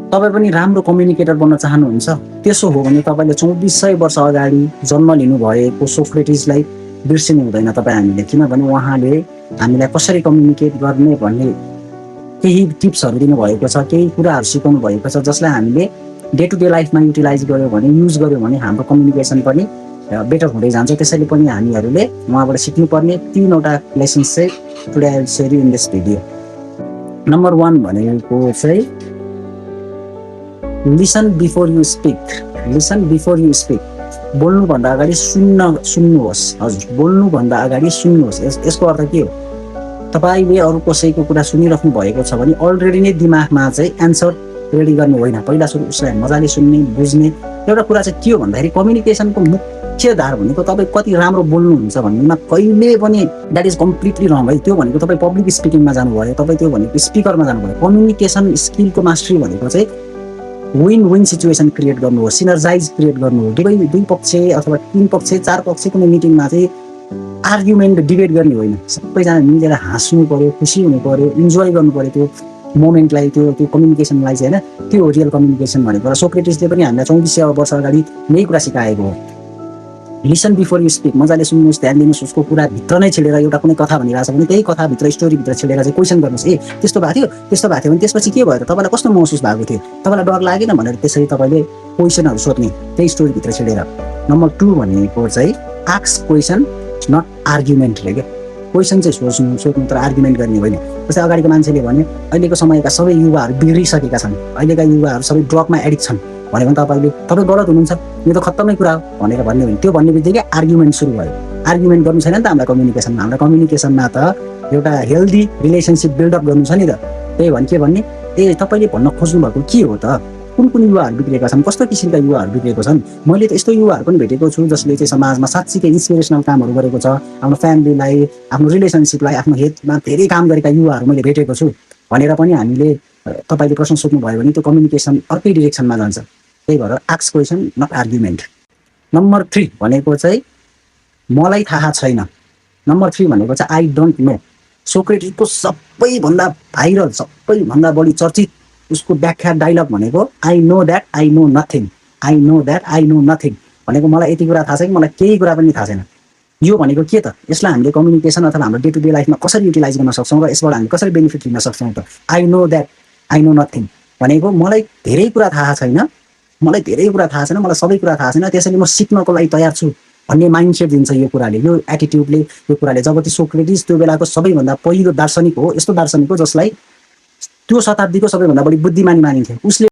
तपाईँ पनि राम्रो कम्युनिकेटर बन्न चाहनुहुन्छ? त्यसो हो भने तपाईँले 2400 वर्ष अगाडि जन्म लिनुभएको सोक्रेटिसलाई बिर्सिनु हुँदैन तपाईँ हामीले, किनभने उहाँले हामीलाई कसरी कम्युनिकेट गर्ने भन्ने केही टिप्सहरू दिनुभएको छ, केही कुराहरू सिकाउनु भएको छ, जसलाई हामीले डे टु डे लाइफमा युटिलाइज गऱ्यौँ भने, युज गऱ्यौँ भने हाम्रो कम्युनिकेसन पनि बेटर हुँदै जान्छ। त्यसैले पनि हामीहरूले उहाँबाट सिक्नुपर्ने 3वटा लेसन्स चाहिँ today I will share you in this video. Number 1 भनेको चाहिँ listen before you speak. Listen before you speak. बोल्नुभन्दा अगाडि सुन्नुहोस्। हजुर, बोल्नुभन्दा अगाडि सुन्नुहोस्। यसको अर्थ के हो? तपाईँले अरू कसैको कुरा सुनिराख्नु भएको छ भने अलरेडी नै दिमागमा चाहिँ एन्सर रेडी गर्नु होइन, पहिला सुरु उसलाई मजाले सुन्ने, बुझ्ने। एउटा कुरा चाहिँ के हो भन्दाखेरि कम्युनिकेसनको मुख्य धार भनेको तपाईँ कति राम्रो बोल्नुहुन्छ भन्नेमा कहिले पनि द्याट इज कम्प्लिटली रङ है। त्यो भनेको तपाईँ पब्लिक स्पिकिङमा जानुभयो, तपाईँ त्यो भनेको स्पिकरमा जानुभयो। कम्युनिकेसन स्किलको मास्टरी भनेको चाहिँ विन विन सिचुएसन क्रिएट गर्नु हो, सिनर्जाइज क्रिएट गर्नु हो। दुई पक्ष अथवा 3 पक्ष 4 पक्ष कुनै मिटिङमा चाहिँ आर्ग्युमेन्ट डिबेट गर्ने होइन, सबैजना मिलेर हाँस्नु पर्यो, खुसी हुनु पर्यो, इन्जोय गर्नु पर्यो त्यो मोमेन्टलाई, त्यो कम्युनिकेसनलाई चाहिँ होइन। त्यो हो रियल कम्युनिकेसन भनेको। र सोक्रेटिसले पनि हामीलाई 2400 वर्ष अगाडि यही कुरा सिकाएको हो। Listen before you speak. मजाले सुन्नुहोस्, ध्यान दिनुहोस्, उसको कुरा भित्र नै छिलेर एउटा कुनै कथा भनिरहेको छ भने त्यही कथाभित्र, स्टोरीभित्र छिलेर चाहिँ क्वेसन गर्नुहोस्। ए त्यस्तो भएको थियो भने त्यसपछि के भयो त? तपाईँलाई कस्तो महसुस भएको थियो? तपाईँलाई डर लागेन भनेर त्यसरी तपाईँले क्वेसनहरू सोध्ने त्यही स्टोरीभित्र छिलेर। नम्बर 2 भनेको चाहिँ आस्क क्वेसन नट आर्ग्युमेन्ट रे क्या। क्वेसन चाहिँ सोध्नु तर आर्ग्युमेन्ट गर्ने होइन। जस्तै अगाडिको मान्छेले भने अहिलेको समयका सबै युवाहरू बिग्रिसकेका छन्, अहिलेका युवाहरू सबै ड्रगमा एडिक्ट छन् भन्यो भने तपाईँ गलत हुनुहुन्छ, यो त खत्तमै कुरा हो भनेर भन्ने हो भने त्यो भन्ने बित्तिकै आर्ग्युमेन्ट सुरु भयो। आर्ग्युमेन्ट गर्नु छैन नि त हामीलाई कम्युनिकेसनमा। हाम्रो कम्युनिकेसनमा त एउटा हेल्दी रिलेसनसिप बिल्डअप गर्नु छ नि त। त्यही भने के भन्ने, ए तपाईँले भन्न खोज्नु भएको के हो त? कुन युवाहरू बिग्रेका छन्, कस्तो किसिमका युवाहरू बिग्रेको छन्? मैले त यस्तो युवाहरू पनि भेटेको छु जसले चाहिँ समाजमा साँच्चीकै इन्सपिरेसनल कामहरू गरेको छ। आफ्नो फ्यामिलीलाई, आफ्नो रिलेसनसिपलाई, आफ्नो हितमा धेरै काम गरेका युवाहरू मैले भेटेको छु भनेर पनि हामीले तपाईँले प्रश्न सोध्नुभयो भने त्यो कम्युनिकेसन अर्कै डिरेक्सनमा जान्छ। त्यही भएर ask question not argument. Number 3 भनेको चाहिँ मलाई थाहा छैन। नम्बर 3 भनेको चाहिँ आई डोन्ट नो। सोक्रेटिसको सबैभन्दा भाइरल, सबैभन्दा बढी चर्चित उसको व्याख्या डायलग भनेको I know that I know nothing. I know that I know nothing भनेको मलाई यति कुरा थाहा छ कि मलाई केही कुरा पनि थाहा छैन। यो भनेको के त? यसलाई हामीले कम्युनिकेसन अथवा हाम्रो डे टु डे लाइफमा कसरी युटिलाइज गर्न सक्छौँ र यसबाट हामी कसरी बेनिफिट लिन सक्छौँ त? I know that I know nothing भनेको मलाई धेरै कुरा थाहा छैन, मलाई सबै कुरा थाहा छैन, त्यसैले म सिक्नको लागि तयार छु भन्ने माइन्डसेट दिन्छ यो कुराले, यो एटिट्युडले, यो कुराले। जब कि सोक्रेटिस त्यो बेलाको सबैभन्दा पहिलो दार्शनिक हो, यस्तो दार्शनिक हो जसलाई त्यो शताब्दीको सबैभन्दा बढी बुद्धिमानी मानिन्थ्यो। उसले